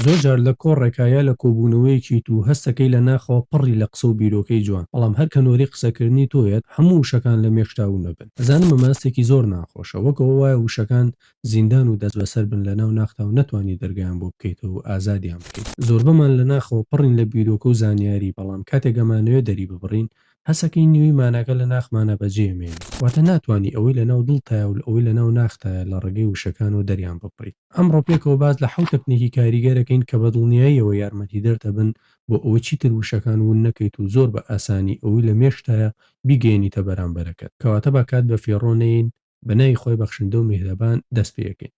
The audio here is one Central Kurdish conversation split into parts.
زۆر جار لە کۆڕێکا یا لە کۆبوونەوەیەکیت و هەستەکەی لە ناخەوە پڕی لە قسە و بیرۆکەی جوان، بەڵام هەر کە نۆرەی قسەکردنی تۆیەت هەموو وشەکان لە مێشکتا ون ئەبن. ئەزانم ئەمە هەستێکی زۆر ناخۆشە، وەک ئەوە وایە وشەکان زیندان و دەستبەسەر بن لە ناو ناختا و نەتوانی دەرگایان بۆ بکەیتەوە و ئازادیان بکەیت. زۆربەمان لە ناخەوە پڕین لە بیرۆکە و زانیاری، بەڵام کاتێک ئەمانەوێ دەریببڕین، هەسەکەی نیوەی ماناکە لە ناخمانا بەجێ ئەمێنێ. واتە ناتوانی ئەوەی لە ناو دڵتایە و ئەوەی لە ناو ناختایە لە ڕێگەی وشەکانەوە دەریان ببڕیت. ئەمڕۆ پێکەوە باس لە حەوت تەکنیکی کاریگەر ئەکەین کە بە دڵنیاییەوە یارمەتیدەر دەبن بۆ ئەوەی چیتر وشەکان ون نەکەیت و زۆر بە ئاسانی ئەوەی لە مێشکتایە بیگەیەنیتە بەرامبەرەکەت. کەواتە با کات بە فیڕۆ نەیەین بە ناوی خوای بەخشندە و میهرەبان دەست پێ ئەکەین.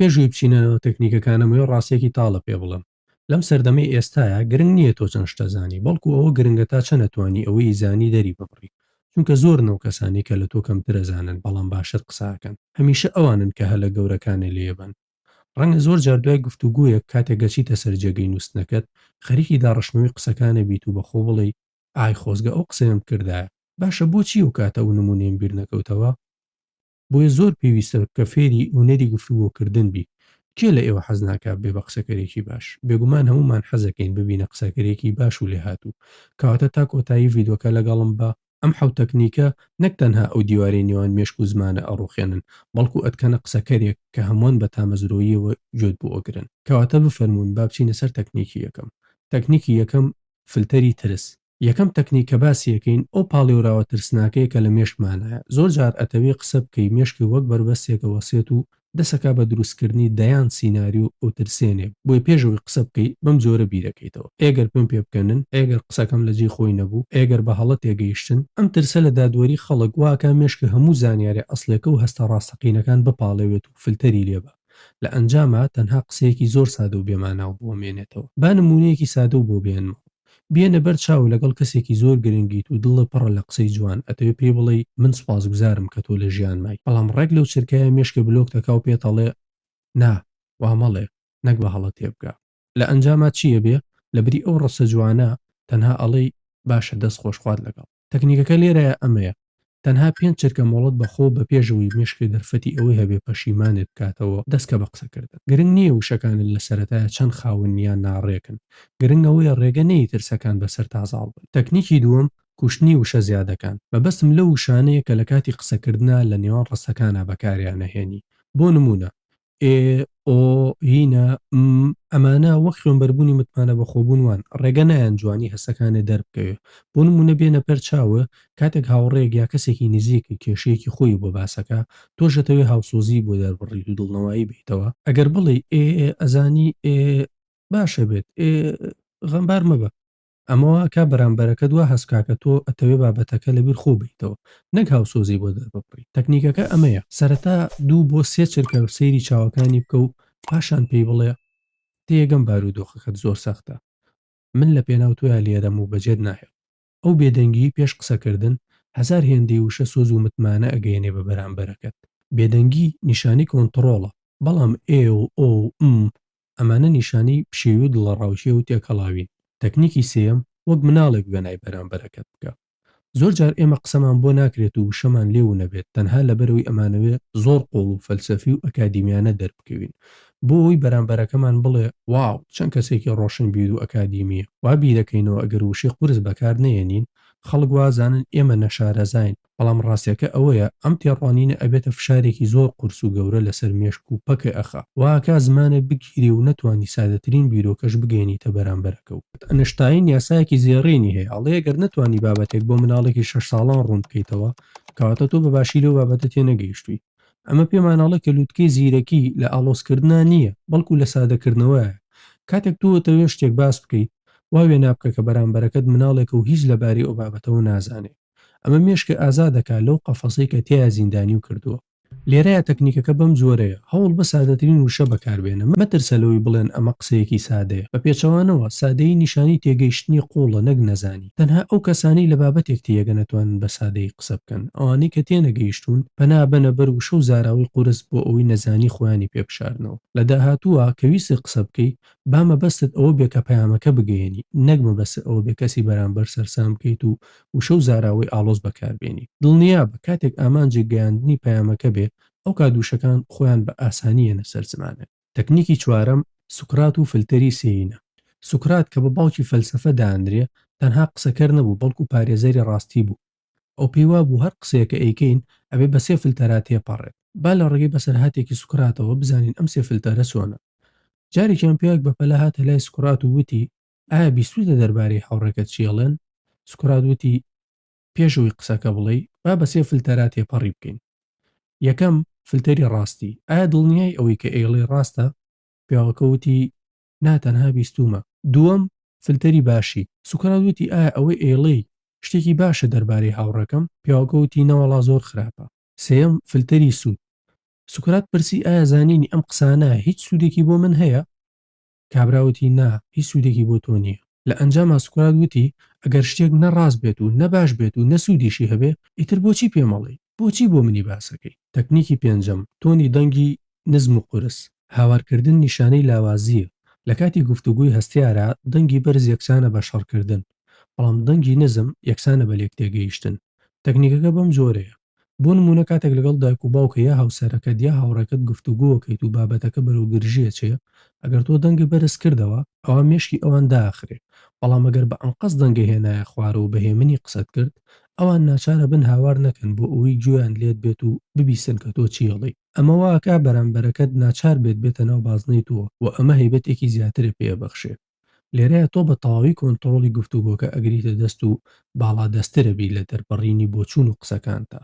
پێش ئەوەی بچینە ناو تەکنیکەکان ئەمەوێ ڕاستیەکی تاڵە پێ بڵێم. لەم سەردەمەی ئێستایا گرنگ نییە تۆ چەند شتە زانی بەڵکو ئەوە گرنگە تا چەند ئەتوانی ئەوەی ئیزانی دەری ببڕی چونکە زۆرن ئەو کەسانەی کە لە تۆ کەمتر ئەزانن بەڵام باشتر قسە ئەکەن هەمیشە ئەوانن کە هەلە گەورەکانێ لێ ئەبەن ڕەنگە زۆر جار دوای گفتوگۆیەک کاتێک ئەچیتە سەر جێگەی نوستنەکەت خەریکی داڕشتنەوەی قسەکانە بیت و بە خۆ بڵێی ئای خۆزگە ئەو قسەیەم بکردایە باشە بۆچی ئەو کاتە ئەو نمونەیەم بیر نەکەوتەوە؟ بۆیە زۆر پێویستە کە فێری هونەری گفتوگۆکردن بی. کێ لە ئێوە حەز ناکا ببێ بە قسەکەرێکی باش؟ بێگومان هەموومان حەزەکەین ببینە قسەکەرێکی باش و لێهاتوو. کەواتە تا کۆتایی ڤیدۆکە لەگەڵم بە. ئەم حەوت تەکنیکە نەک تەنها ئەو دیوارەی نێوان مێشک و زمانە ئەڕوخێنن، بەڵکو ئەتکەنە قسەکەرێک کە هەمووان بە تامەزرۆییەوە گوێت بۆ ئەگرن. کەواتە بفەرموون با بچینە سەر تەکنیکی یەکەم. تەکنیکی یەکەم، فلتەری ترس. یەکەم تەکنیک کە باسی ئەکەین ئەو پاڵێوراوە ترسناکەیە کە لە مێشکمانایە، زۆر جار ئەتەوێ قسە بکەی مێشکت وەک بەربەستێک ئەوەسێت و دەسەکا بە دروستکردنی دەیان سیناریۆ ئەوترسێنێ، بۆیە پێش ئەوەی قسە بکەی بەم جۆرە بیرەکەیتەوە، ئەی گەر پێم پێ بکەنن، ئەی گەر قسەکەم لە جێی خۆی نەبوو، ئەی گەر بە هەڵە تێگەیشتن، ئەم ترسە لە دادوەری خەڵک وا ئەکا مێشکت هەموو زانیاریە ئەسڵیەکە و هەستە ڕاستەقینەکان بپاڵێوێت و فلتەری لێ با. لە ئەنجاما تەنها قسەیەکی زۆر سادە و بێماناو بۆ مێنێتەوە. با نموونەیەکی سادەو بۆ بێنمەوە. بێنە بەر چاو لەگەڵ کەسێکی زۆر گرنگیت و دڵت پڕە لە قسەی جوان ئەتەوێ پێی بڵێی من سوپاسگوزارم کە تۆ لە ژیانمای بەڵام ڕێک لەو چرکەیە مێشکت بلۆک دەکا و پێت ئەڵێ نا وا مەڵێ نەک بە هەڵە تێبگا. لە ئەنجاما چی ئەبێ؟ لەبری ئەو ڕستە جوانە تەنها ئەڵێی باشە دەست خۆش خوات لەگەڵ. تەکنیکەکە لێرەیا ئەمەیە، تەنها پێنج چرکە مۆڵەت بە خۆ بە پێشەوەی مێشکت دەرفەتی ئەوەی هەبێ پەشیمانت بکاتەوە دەستکە بە قسەکردن. گرنگ نییە وشەکانت لە سەرەتایا چەند خاون یان ناڕێکن، گرنگ ئەوەیە ڕێگە نەیی ترسەکان بەسەرتا زاڵ بن. تەکنیکی دووەم، کوشتنی وشە زیادەکان. مەبەستم لەو وشانەیە کە لە کاتی قسەکردنا لە نێوان ڕستەکانا بەکاریان ئەهێنی. بۆ نموونە، ئێ، ئۆ، هینە، م، ئەمانە وەک خوێنبەربوونی متمانەبەخۆبوون وان، ڕێگە نایەن جوانی هەستەکانت دەربکەوێ. بۆ نموونە بێنە پەر چاوت، کاتێک هاوڕێیەک یا کەسێکی نزیکت کێشەیەکی خۆی بۆ باسەکا، تۆش ئەتەوێ هاوسۆزیی بۆ دەربڕیت و دڵنەوایی بەیتەوە، ئەگەر بڵێی، ئێ، ئەزانی، ئێ، باشە بێت، ئێ، غەمبار مەبە. ئەمە وا ئەکا بەرامبەرەکەت وا هەست بکا کە تۆ ئەتەوێ بابەتەکە لەبیر خۆو بەیتەوە نەک هاوسۆزی بۆ دەرببڕی. تەکنیکەکە ئەمەیە، سەرەتا دوو بۆ سێ چرکە سەیری چاوەکانی بکە و پاشان پێی بڵێ، تێیەگەم بارودۆخەکەت زۆر سەختە، من لە پێناو تۆیا لێرەم و بەجێت ناهێڵم. ئەو بێدەنگیی پێش قسەکردن، هەزار هێندەی وشە سۆز و متمانە ئەگەیەنێ بە بەرامبەرەکەت. بێدەنگی نیشانەی کۆنتڕۆڵە، بەڵام ئێ و ئۆ و م ئەمانە نیشانەی پشێوی و دڵەڕاوکێ و تێکەڵاوین. تەکنیکی سێیەم، وەک مناڵێک وێنای بەرامبەرەکەت بکە. زۆر جار ئێمە قسەمان بۆ ناکرێت و وشەمان لێ ونەبێت تەنها لەبەرئەوەی ئەمانەوێ زۆر قوڵ و فەلسەفی و ئەکادیمیانە دەربکەوین بۆ ئەوەی بەرامبەرەکەمان بڵێ واو چەند کەسێکی ڕۆشنبیر و ئەکادیمییە. وا بیرەکەینەوە ئەگەر وشەی قورس بەکار نەیەنین خەڵک وازانن ئێمە نەشارەزاین، بەڵام ڕاستیەکە ئەوەیە ئەم تێڕوانینە ئەبێتە فشارێکی زۆر قورس و گەورە لەسەر مێشک و پەکئ ئەخا وا ئەکا زمانت بگیرێ و نەتوانی سادەترین بیرۆکەش بگەیەنیتە بەرامبەرەکە و ئەنشتاین یاسایەکی زێڕینی هەیە ئەڵێ گەر نەتوانی بابەتێک بۆ مناڵێکی شەش ساڵان ڕوون بکەیتەوە کەواتە تۆ بە باشی لەو بابەتە تێنەگەیشتووی. ئەمە پێمان ئەڵێ کە لوتکەی زیرەکی لە ئاڵۆزکردنا نییە بەڵکو لە سادەکردنەوەیە. کاتێک تۆ ئەتەوێ شتێک باس بکەیت وا وێنا بکە کە بەرامبەرەکەت مناڵێکە و هیچ لەبارەی ئەو بابەتەوە نازانێ. ئەمە مێشکت ئازاد دەکات لەو قەفەسەی کە تیایا زیندانیو کردووە. لێرەیا تەکنیکەکە بەم جۆرەیە، هەوڵبە سادەترین وشە بەکاربێنە، مەترسە لەوەی بڵێن ئەمە قسەیەکی سادەیە. بە پێچەوانەوە، سادەیی نیشانەی تێگەیشتنی قووڵە نەک نەزانی. تەنها ئەو کەسانەی لە بابەتێک تێیەگەن ئەتوانن بە سادەیی قسە بکەن، ئەوانەی کە تێنەگەیشتوون پەنا بەنە بەر وشە و زاراوەی قورس بۆ ئەوەی نەزانی خۆیانی پێ بشارنەوە. لە داهاتووا کە ویستت قسە بکەی، با مەبەستت ئەوە بێ کە پەیامەکە بگەیەنی، نەک مەبەستت ئەوە بێ کەسی بەرامبەر سەرسام بکەیت و وشە و زاراوەی ئاڵۆز بەکاربێنی. دڵنیابە کاتێک ئامانجت گەیاندنی پەیامەکە بێ، ئەوکات وشەکان خۆیان بە ئاسانی یەنە سەر زمانت. تەکنیکی چوارەم، سوکرات و فلتەری سێینە. سوکرات کە بە باوکی فەلسەفە دائەنرێ، تەنها قسەکەر نەبوو، بەڵکو پارێزەری ڕاستی بوو. ئەو پێی وابوو هەر قسەیەک کە ئەیکەین ئەبێ بە سێ فلتەرا تێپەڕێت. با لە ڕێگەی بەسەرهاتێکی سوکراتەوە بزانین ئەم سێ فلتەرە چۆنە. جارێکیان پیاوێک بە پەلە هاتە لای سوکرات و وتی، ئایا بیستووتە دەربارەی هاوڕێکەت چی ئەڵێن؟ سوکرات وتی، پێش ئەوەی قسەکە بڵێی، با بە سێ فلتەرا تێپەڕی بکەین. یەکەم، فلتەری ڕاستی، ئایا دڵنیای ئەوەی کە ئەیڵێی ڕاستە؟ پیاوەکە وتی، نا تەنها بیستوومە. دووەم، فلتەری باشی، سوکرات وتی، ئایا ئەوەی ئەیڵێی شتێکی باشە دەربارەی هاوڕێکەم؟ پیاوەکە وتی، نەوەڵا زۆر خراپە. سێیەم، فلتەری سوود، سوکرات پرسی، ئایا زانینی ئەم قسانە هیچ سوودێکی بۆ من هەیە؟ کابرا وتی، نا، هیچ سوودێکی بۆ تۆ نییە. لە ئەنجاما سوکرات وتی، ئەگەر شتێک نە ڕاست بێت و نە باش بێت و نە سوودیشی هەبێ، ئیتر بۆچی پێم ئەڵێی؟ بۆچی بۆ منی باسەکەی؟ تەکنیکی پێنجەم، تۆنی دەنگی نزم و قورس. هاوارکردن نیشانەی لاوازییە. لە کاتی گفتوگۆی هەستیارا، دەنگی بەرز یەکسانە بە شەڕکردن، بەڵام دەنگی نزم یەکسانە بە لێکتێگەیشتن. تەکنیکەکە بەم جۆرەیە، بۆ نموونە کاتێک لەگەڵ دایک و باوکە یا هاوسەرەکەت یا هاوڕێکەت گفتوگۆ ئەکەیت و بابەتەکە بەرەو گرژی ئەچێ، ئەگەر تۆ دەنگت بەرز کردەوە، ئەوا مێشکی ئەوان دائەخرێ، بەڵام ئەگەر بە ئەنقەست دەنگە هێنایە خوارەوە و بە هێمنی قسەت کرد، ئەوان ناچار ئەبن هاوار نەکەن بۆ ئەوەی گوێیان لێت بێت و ببیستن کە تۆ چی ئەڵێی. ئەمە وا ئەکا بەرامبەرەکەت ناچار بێت بێتە ناو بازنەی تۆ و ئەمە هەیبەتێکی زیاترت پێ ئەبەخشێ. لێرەیا تۆ بە تەواوی کۆنتڕۆڵی گفتوگۆکە ئەگریتە دەست و باڵادەستتر ئەبی لە دەربڕینی بۆچوون و قسەکانتا.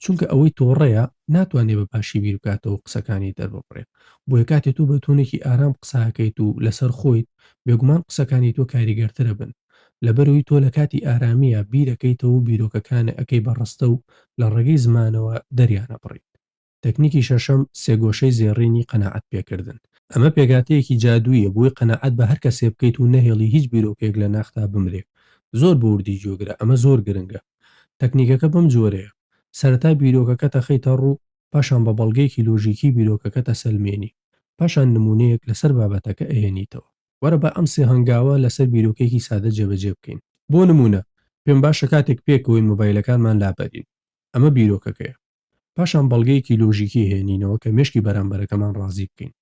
چونکە ئەوەی تۆڕەیە ناتوانێ بە باشی بیر بکاتەوە و قسەکانی دەرببڕێ. بۆیە کاتێ تۆ بە تۆنێکی ئارام قسە ئەکەیت و لەسەر خۆیت، بێگومان قسەکانی تۆ کاریگەرتر ئەبن. لەبەرئەوەی تۆ لە کاتی ئارامییا بیر ئەکەیتەوە و بیرۆکەکانت ئەکەی بە ڕستە و لە ڕێگەی زمانەوە دەریان ئەبڕیت. تەکنیکی شەشەم، سێگۆشەی زێڕینی قەناعەت پێکردن. ئەمە پێکهاتەیەکی جادوویە بۆی قەناعەت بە هەر کەسێ بکەیت و نەهێڵی هیچ بیرۆکەیەک لە ناختا بمرێ. زۆر بە وردی گوێگرە، ئەمە زۆر گرنگە. تەکنیکەکە بەم جۆرەیە، سەرەتا بیرۆکەکەت ئەخەیتە ڕوو، پاشان بە بەڵگەیەکی لۆژیکی بیرۆکەکەت ئەسەلمێنی، پاشان نموونەیەک لەسەر بابەتەکە ئەهێنیتەوە. وەرە با ئەم سێ هەنگاوە لەسەر بیرۆکەیەکی سادە جێبەجێ بکەین. بۆ نموونە، پێم باشە کاتێک پێکەوەین مۆبایلەکانمان لابەرین. ئەمە بیرۆکەکەیە. پاشان بەڵگەیەکی لۆژیکی هێنینەوە کە مێشکی بەرامبەرەکەمان ڕازی بکەین.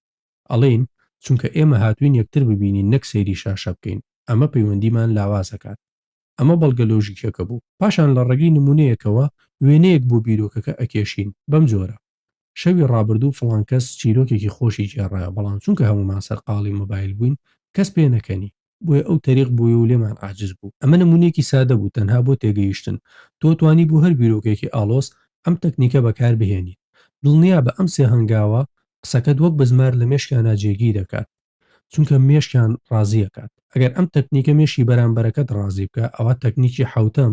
ئەڵێین، چونکە ئێمە هاتووین یەکتر ببینین نەک سەیری شاشە بکەین، ئەمە پەیوەندیمان لاواز ئەکات. ئەمە بەڵگە لۆژیکیەکە بوو. پاشان لە ڕێگەی نموونەیەکەوە وێنەیەک بۆ بیرۆکەکە ئەکێشین، بەم جۆرە، شەوی ڕابردوو فڵان کەس چیرۆکێکی خۆشی گێڕایەوە، بەڵام چونکە هەموومان سەرقاڵی مۆبایل بووین، کەس پێنەکەنی. بۆیە ئەو تەریق بووی و لێمان عاجز بوو. ئەمە نموونەیەکی سادە بوو تەنها بۆ تێگەیشتن. تۆ توانی بۆ هەر بیرۆکەیەکی ئاڵۆز ئەم تەکنیکە بەکار بهێنیت. دڵنیابە ئەم سێ هەنگاوە قسەکەت وەک بزمار لە مێشکیانا جێگیر ئەکات. چونکە مێشکیان ڕازی ئەکات. ئەگەر ئەم تەکنیکە مێشکی بەرامبەرەکەت ڕازی بکا ئەوا تەکنیکی حەوتەم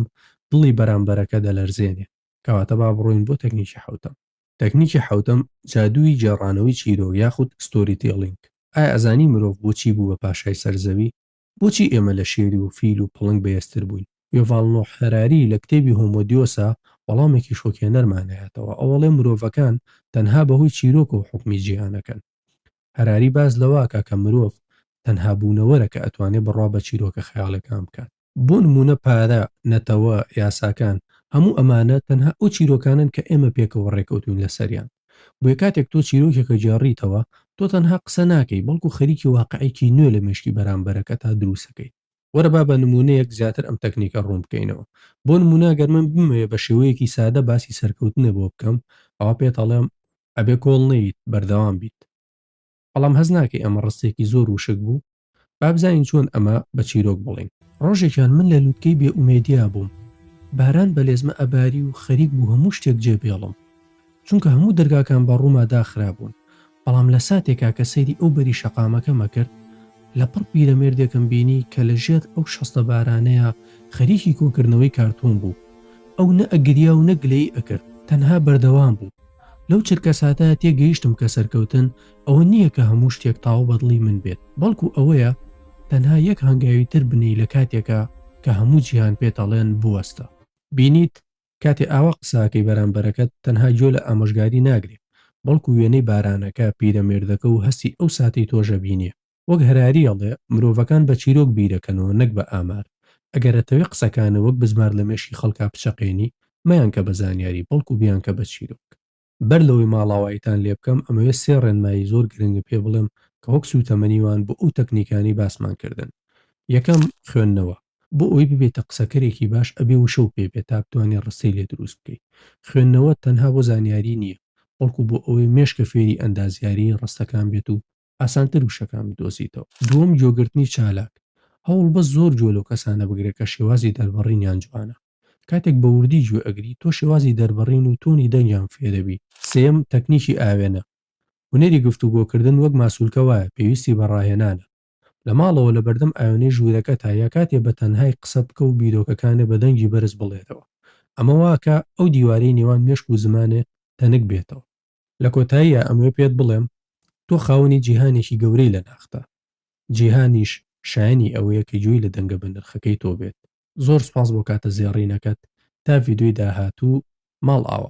دڵی بەرامبەرەکە دەلەرزێنێ. کەواتە با بڕۆین بۆ تەکنیکی حەوتەم. تەکنیکی حەوتەم، جادووی گێڕانەوەی چیرۆک یاخود storytelling. ئایا ئەزانی مرۆڤ بۆچی بوو بە پاشای سەر زەوی؟ بۆچی ئێمە لە شێر و فیل و پڵنگ بەهێزتر بووین؟ یۆڤاڵ نۆح هەراری لە کتێبی هۆمۆ دیۆسا وەڵامێکی شۆکهێنەرمان ئەیاتەوە، ئەو ئەڵێ مرۆڤەکان تەنها بەهۆی چیرۆکەوە حوکمی جیهان ئەکەن. هەراری باس لەوە ئەکا کە مرۆڤ تەنها بوونەوەرە کە ئەتوانێ بڕوا بە چیرۆکە خەیاڵیەکان بکات. بۆ نموونە پارە، نەتەوە، یاساکان، هەموو ئەمانە تەنها ئەو چیرۆکانەن کە ئێمە پێکەوە ڕێکەوتووین لەسەریان. بۆیە کاتێک تۆ چیرۆکێک ئەگێڕیتەوە، تۆ تەنها قسە ناکەی، بەڵکو خەریکی واقعێکی نوێ لە مێشکی بەرامبەرەکەتا دروستەکەیت. وەرە با بە نموونەیەک زیاتر ئەم تەکنیکە ڕوون بکەینەوە. بۆ نموونە گەر من بمەوێ بە شێوەیەکی سادە باسی سەرکەوتنت بۆ بکەم، ئەوا پێت ئەڵێم، ئەبێ کۆڵ نەیت، بەردەوام بیت. بەڵام هەست ناکەی ئەمە ڕستێکی زۆر وشک بوو؟ با بزانین چۆن ئەمە بە چیرۆک بڵێین. ڕۆژێکیان من لە لوتکەی بێ ئومێدیا بووم. باران بە لێزمە ئەباری و خەریک بوو هەموو شتێک جێ بێڵم. چونکە هەموو دەرگاکان بە ڕووما داخرابوون. بەڵام لە ساتێکا کە سەیری ئەو بەری شەقامەکەم ئەکرد، لە پڕ پیرەمێردێکم بینی کە لە ژێر ئەو شەستە بارانەیا خەریکی کۆکردنەوەی کارتۆن بوو. ئەو نە ئەگریا و نە گلەیی ئەکرد، تەنها بەردەوام بوو. لەو چرکەساتە تێگەیشتم کە سەرکەوتن ئەوە نییە کە هەموو شتێک تاو بە دڵی من بێت، بەڵکو ئەوەیە تەنها یەک هەنگاوی تر بنێی لە کاتێکا کە هەموو جیهان پێت ئەڵێن بوەستە. بینیت کاتێ ئاوا قسە ئەکەی بەرامبەرەکەت تەنها گوێ لە ئامۆژگاری ناگرێ، بەڵکو وێنەی بارانەکە، پیرەمێردەکە و هەستی ئەو ساتەی تۆش ئەبینێ. وەک هەراری ئەڵێ، مرۆڤەکان بە چیرۆک بیرەکەنەوە نەک بە ئامار. ئەگەر ئەتەوێ قسەکانت وەک بزمار لە مێشکی خەڵکا بچەقێنی، مەیانکە بە زانیاری، بەڵکو بیانکە بە چیرۆک. بەر لەوەی ماڵاواییتان لێ بکەم، ئەمەوێ سێ ڕێنمایی زۆر گرنگت پێ بڵێم کە وەک سووتەمەنی وان بۆ ئەو تەکنیکانەی باسمان کردن. یەکەم، خوێندنەوە. بۆ ئەوەی ببیتە قسەکەرێکی باش ئەبێ وشەو پێ بێت تا بتوانی ڕستەی لێ دروست بکەی. خوێندنەوە تەنها بۆ زانیاری نییە، بەڵکو بۆ ئەوەی مێشکە فێری ئەندازیاریی ڕستەکان بێت و ئاسانتر وشەکان بدۆزیتەوە. دووەم، گوێگرتنی چالاک. هەوڵبە زۆر گوێ لەو کەسانە بگرە کە شێوازی دەربڕینیان جوانە. کاتێک بە وردی گوێ ئەگری، تۆ شێوازی دەربڕین و تۆنی دەنگیان فێرەبی. سێیەم، تەکنیکی ئاوێنە. هونەری گفتوگۆکردن وەک ماسولکە وایە، پێویستی بە ڕاهێنانە. لە ماڵەوە لەبەردەم ئاوێنەی ژوورەکەتا یا کاتێ بە تەنهای قسە بکە و بیرۆکەکانێ بە دەنگی بەرز بڵێرەوە. ئەمە واکا ئەو دیوارەی نێوان مێشک و زمانێ تەنک بێتەوە. لە کۆتاییا ئەمەوێ پێت بڵێم تۆ خاوەنی جیهانێکی گەورەی لە ناختا، جیهانیش شایەنی ئەوەیە کە گوێی لە دەنگە بەنرخەکەی تۆ بێت. زۆر سوپاس بۆ کاتە زێڕینەکەت، تا ڤیدیۆی داهاتوو ماڵئاوا.